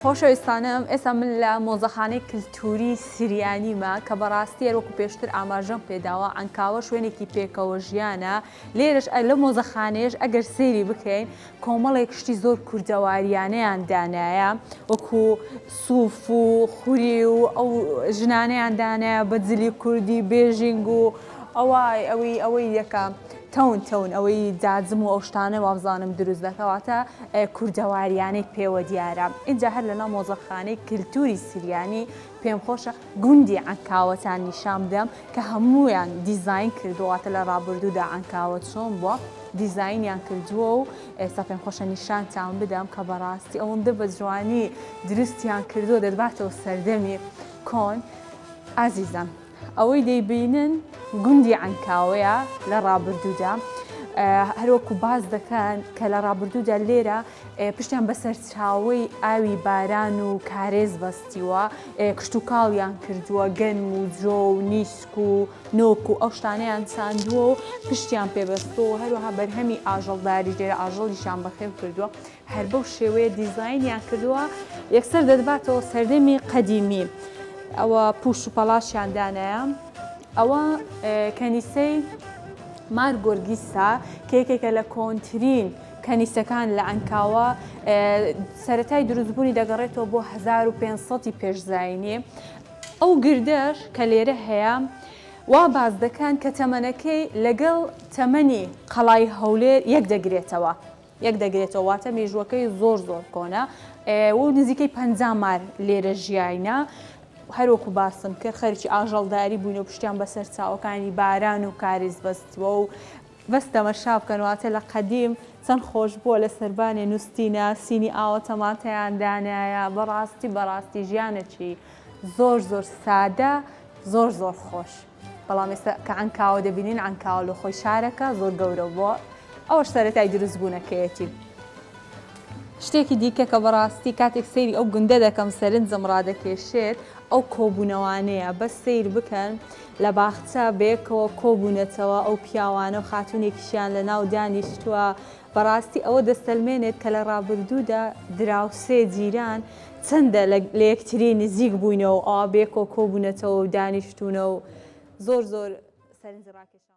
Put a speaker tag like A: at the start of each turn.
A: خۆشەویستانم ئێستا من لە مۆزەخانەی کلتوری سریانیمە کە بەڕاستی هەر وەکو پێشتر ئاماژەم پێداوە عەنکاوە شوێنێکی پێکەوە ژیانە لێرەش لەو مۆزەخانەیەش ئەگەر سەیری بکەین کۆمەڵێک شتی زۆر کوردەواریانەیان دانایە وەکو سوف و خوری و ئەو ژنانەیان دانایە بە جلی کوردی بێژینگ و ئەوە ئەوەی ئەوەی یەکە تەون تەون ئەوەی جاجم و ئەو شتانە وابزانم دروست دەکا واتە کوردەواریانەی پێوە دیارە ئینجا هەر لەناو مۆزەخانەی کلتوری سریانی پێم خۆشە گوندی عەنکاوەتان نیشان بدەم کە هەموویان دیزاین کردووە واتە لە ڕابردوودا عەنکاوە چۆن بووە دیزاینیان کردووە و ئێستا پێم خۆشە نیشانتان بدەم کە بەڕاستی ئەوەندە بە جوانی دروستیان کردووە دەتباتەوە سەردەمی کۆن ئازیزان. ئەوەی دەیبینن گوندی عەنکاوەیە لە ڕابردوودا هەروەکو باس دەکەن کە لە ڕابردوودا لێرە پشتیان بە سەرچاوەی ئاوی باران و کارێز بەستیوە کشتوکاڵیان کردووە گەنم و جۆ و نیسک و نۆک و ئەو شتانەیان چاندووە و پشتیان پێبەستەوە هەروەها بەرهەمی ئاژەڵداریش لێرە ئاژەڵیشیان بەخێو کردووە هەر بەو شێوەیە دیزاینیان کردووە یەکسەر دەتباتەوە سەردەمی قەدیمی ئەوە پوش و پەڵاشیان دانایە ئەوە کەنیسەی مار گۆرگیسا کە یەکێکە لە کۆنترین کەنیسەکان لە ئەنکاوە سەتای دروستبوونی دەگەڕێتەوە بۆ 1500 پێش زاینی ئەو گردەش کە لێرە هەیە وا باس دەکەن کە تەمەنەکەی لەگەڵ تەمەنی قەڵای هەولێر یەک دەگرێتەوە یەک دەگرێتەوە واتە مێژووەکەی زۆر زۆر کۆنە و نزیکەی 50 مار لێرە ژیاینە هەروەکو باسم کرد خەرکی ئاژەڵداری بوون و پشتیان بەسەر چاوەکانی باران و کاریز بەستووە و بەس تەمەشا بکەن واتە لە قەدیم چەند خۆش بووە لە سەربانێ نووستینە سینی ئاوە تەماتەیان دانایە بەڕاستی بەڕاستی ژیانێکی زۆر زۆر سادە زۆر زۆر خۆش. بەڵام ئێستا کە عەنکاوە دەبینین عەنکاوە لە خۆی شارەکە زۆر گەورە بووە ئەوەش سەرەتای دروستبوونەکەیەتی. شتێکی دیکە کە بەڕاستی کاتێک سەیری ئەو گوندە دەکەم سەرنجم ڕادەکێشێت ئەو کۆبوونەوانەیە بەس سەیر بکەن لە باخچە بەیەکەوە کۆبوونەتەوە ئەو پیاوانە و خاتوونێکیشیان لە ناو دانیشتووە بەڕاستی ئەوە دەسەلمێنێت کە لە ڕابردوودا دراوسێ جیران چەندە لە یەکتری نزیک بووینە و ئەوا بەیەکەوە کۆبوونەتەوە و دانیشتوونە و زۆر زۆر سەرنج ڕاکێشە.